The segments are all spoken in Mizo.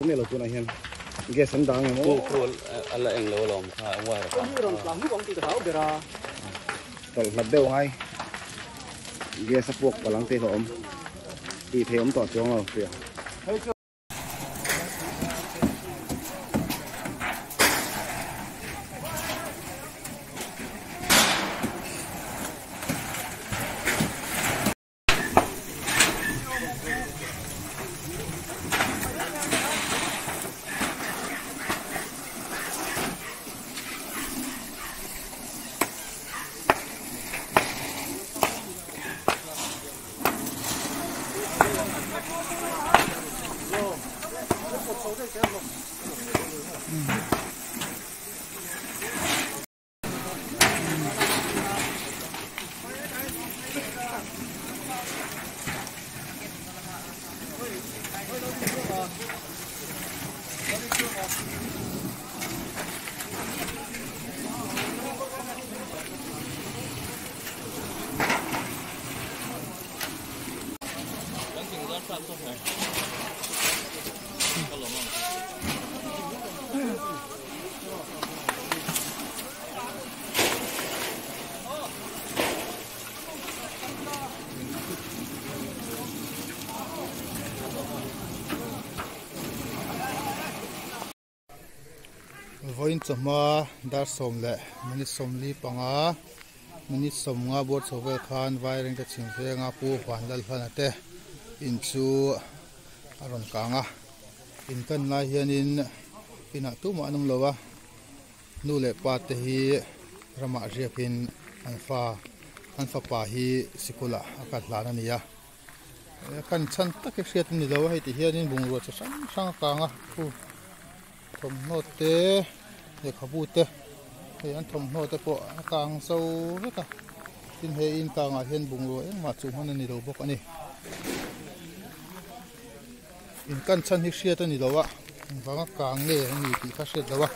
Miah lo tunah hian gas an dah ang em aw. Khu a la eng lo alawm kha a wire kha. Rawn tlang hnup ang tih ka hlau ber a. Tawlh hlat deuh angai gas a puak palh ang tih hlauhawm tih theih awm tawh chuang lo hria. Vawiin chawhma dar 10 leh minute 45 minute 50 bawr chho vel khan Vairengte chhim venga Pu Vanlalhlana te in chu a rawn kang a in kan lai hianin inah tumah an awm lo a nu leh pa te hi ramah riakin an fa an fapa hi sikul ah a kal hlan a ni a kan chhan tak hi hriat a ni lo a hei ti hianin bungrua chi hrang hrang a kang a khu thawmhnaw te lehkhabu te hei an thawmhnaw te pawh a kang zo vek a tin he in kangah hian bungrua engmah chu hman a ni lo bawk a ni in kan chhan hi hriat a ni lo a engvanga kang nge a ni tih kha hriat lo a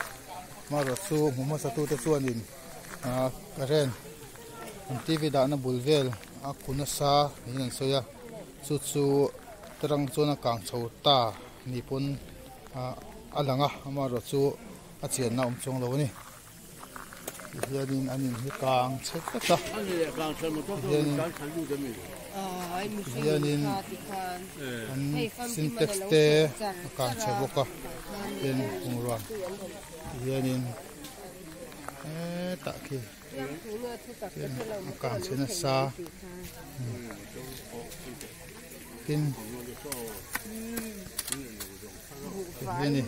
amaherawh chu hmu hmasa tute chuanin ah current an T V dahna bul vel a khu nasa niin an sawi a chu chu tarang chuan a kang chho ta ni pawn ah a lang a amaherawh chu a chianna a awm chuang lo a ni tihianin an in hi kang chhe vek a tihianin tihianin an sintex te a kang chhe bawk a tin bungrua tihianin hetah khi a kang chhe nasa tin tihianin.